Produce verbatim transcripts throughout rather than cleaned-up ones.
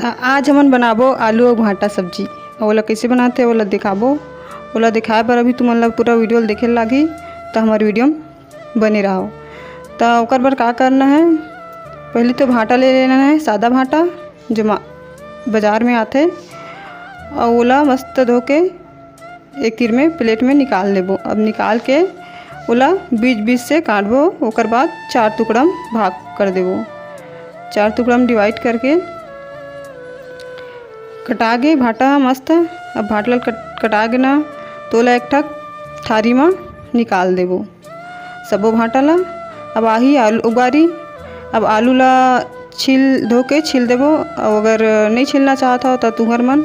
आ-, आज हमन बनाबो आलू अउ भांटा सब्जी। अउ ओला कइसे बनाथे, ओला दिखाबो। ओला दिखाए बर अभी तुमन ला पूरा video ल देखे ल लागही, त हमर video म बने रहव। त ओकर बर का करना हे, पहिली तो भांटा ले लेना हे, सादा भांटा, जो मा-, बाजार में आथे, अउ ओला मस्त धो के एक तीर में plate में निकाल लेबो। अब निकाल के ओला बीच बीच से काटबो, ओकर बाद चार टुकड़ा में भाग कर देबो। चार टुकड़ा में divide करके कटा गे भांटा ह मस्त। अब भांटा ल कट-, कटा गे ना, तो ओला एक ठक थारी म निकाल देबो सबो भांटा ला। अब आही आलू उबारी। अब आलू ला छील, धो के छील देबो। अउ अगर नइ छीलना चाहत हव, त तुहर मन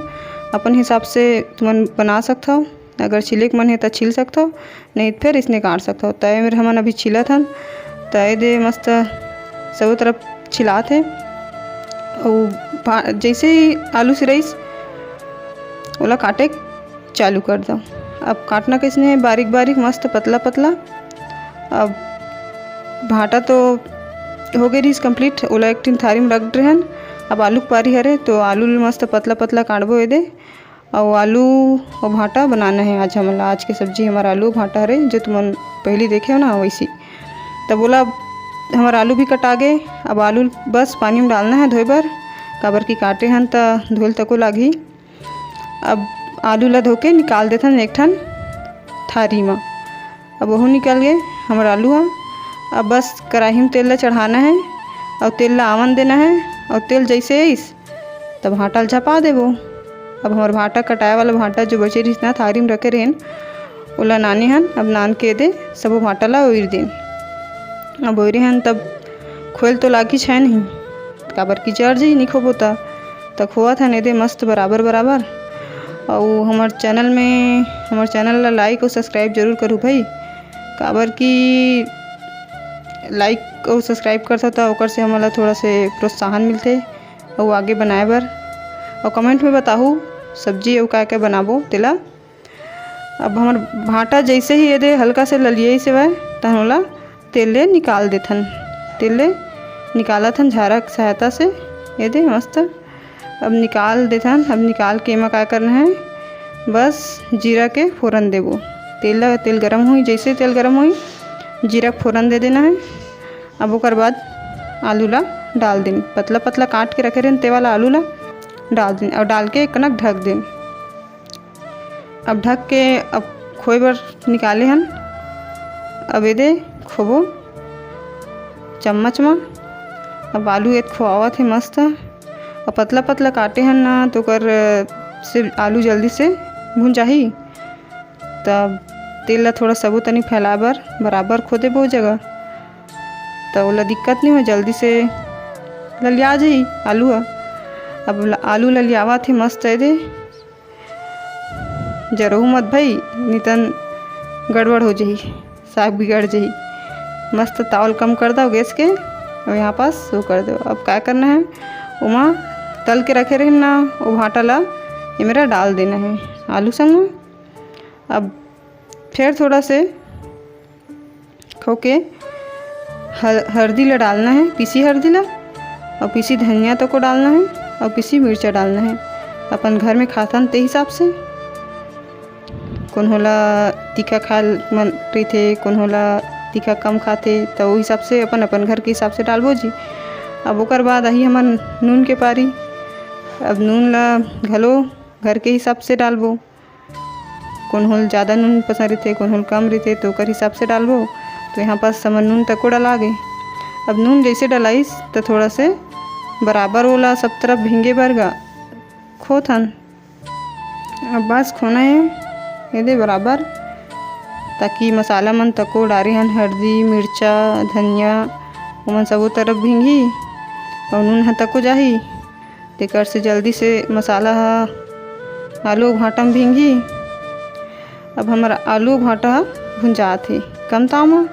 अपन हिसाब से तुमन बना सकथव। अगर छीले के मन हे, त छील सकथव, नहीं त फेर इसने काट सकथव। त ए मेर हमन अभी छीलत हन, त ए दे मस्त सबो तरफ छिलात हे। अउ भा-, जैसे ही आलू सिराइस, ओला काटे चालू कर दो। अब काटना कइसने हे, बारीक बारीक, मस्त पतला पतला। अब भांटा तो हो गे रिहिस complete, ओला एक ठिन थारी में रख डरे हन। अब आलू के पारी हरे, तो आलू ल मस्त पतला पतला काटबो एदे। अउ आलू अउ भांटा बनाना हे आज हमन ला। आज के सब्जी हमर आलू भांटा हरे, जो तुमन पहिली देखे हो ना, वैसी। तब ओला हमर आलू भी कटा गे। अब आलू ल बस पानी में डालना हे धोए बर, काबर कि काटे हन त धोए ल तको लागही। अब आलू ला धो के निकाल देथन एक ठन थारी म। अब ओहू निकल गे हमर आलू ह। अब बस कढ़ाई म तेल ला चढ़ाना हे अउ तेल ला आवन देना हे अउ तेल जैसे आइस, तब भांटा ल झपा देबो। अब हमर भांटा, कटाए वाला भांटा जो बचे रिहिस ना, थारी म रखे रहेन, ओला नाने हन। अब नान के दे सबो भांटा ला ओइर देन। अब ओइरे हन तब खोल तो लागिच हे नहीं, काबर कि जर जही नहीं खोबो त। त खोवत हन एदे मस्त बराबर बराबर। अउ हमर channel में, हमर channel ला like अउ subscribe जरूर करू भाई, काबर कि like अउ subscribe करथव त ओकर से हमन ला थोड़ा से प्रोत्साहन मिलथे अउ आगे बनाए बर। अउ comment में बताहू सब्जी अउ का का बनाबो तेला। अब हमर भांटा जैसे ही एदे हल्का से ललियाइस हवय, तहन ओला तेल ले निकाल देथन। तेल ले निकालत हन झारा के सहायता से। एदे मस्त अब निकाल देथन। अब निकाल के एमा का करना हे, बस जीरा के फोरन देबो। तेल ला, तेल गरम होही, जैसे तेल गरम होही, जीरा के फोरन दे देना हे। अब ओकर बाद आलू ला डाल देन, पतला पतला काट के रखे रहेन ते वाला आलू ला डाल देन अउ डाल के एक कनक ढक देन। अब ढक के अब खोए बर निकाले हन। अब एदे खोबो चम्मच म। अब आलू एद खोआवत हे मस्त। अब पतला पतला काटे हन ना, तो ओकर से आलू जल्दी से भुन जाही। तब तेल ला थोड़ा सबो तनी फैलाए बर बराबर खो देबो ओ जगह। त ओला दिक्कत नहीं हो, जल्दी से ललिया जाही आलू ह। अब ल-, आलू ललियावत हे मस्त एदे। जरहू मत भई, नितन गड़बड़ हो जाही, साग बिगड़ जाही। मस्त ताव ल कम कर दव गैस के, अउ यहाँ पास वो कर दव। अब का करना हे, ओमा तल के रखे रहेन ना, वो भांटा ला ये मेरा डाल देना हे आलू संग म। अब फिर थोड़ा से खोके हल-, हल्दी ला डालना हे, पीसी हल्दी ला, अउ पीसी धनिया तको डालना हे, अउ पीसी मिर्चा डालना हे। अपन घर में खाथन ते हिसाब से, कोनो ला तीखा खाए ल मन रहिथे, कोनो ला तीखा कम खाथे, त ओ हिसाब से अपन, अपन घर के हिसाब से डालबो जी। अब ओकर बाद आही हमन नून के पारी। अब नून ला घलो घर के हिसाब से डालबो। कोनो ल ज़्यादा नून पसंद रहिथे, कोनो ल कम रहिथे, तो ओकर हिसाब से डालबो। तो यहाँ पास हमर नून तको डला गे। अब नून जैसे डलाइस, तो थोड़ा से बराबर ओला सब तरफ भींगे बर गा खोथन। अब बस खोना हे एदे बराबर, ताकि मसाला मन तको डारे हन, हल्दी, मिर्चा, धनिया, ओमन सबो तरफ भींगी अउ नून ह तको जाही। तेकर से जल्दी से मसाला ह आलू भांटा म भींगी। अब हमर आलू भांटा ह भुंजात हे कम ताव म,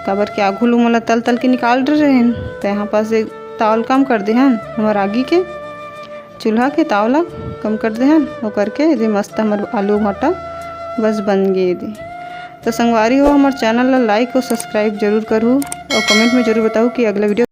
काबर कि आघू ल ओमन ला तल तल के निकाल डरे रहेन, त यहाँ पास एक ताव ल कम कर देहन, हमर आगी के चूल्हा के ताव ला कम कर देहन, ओकर के जे मस्त हमर आलू भांटा बस बन गे दे। त संगवारी हो, हमर channel ला like अउ subscribe जरूर करहू अउ comment में जरूर बताहू कि अगला video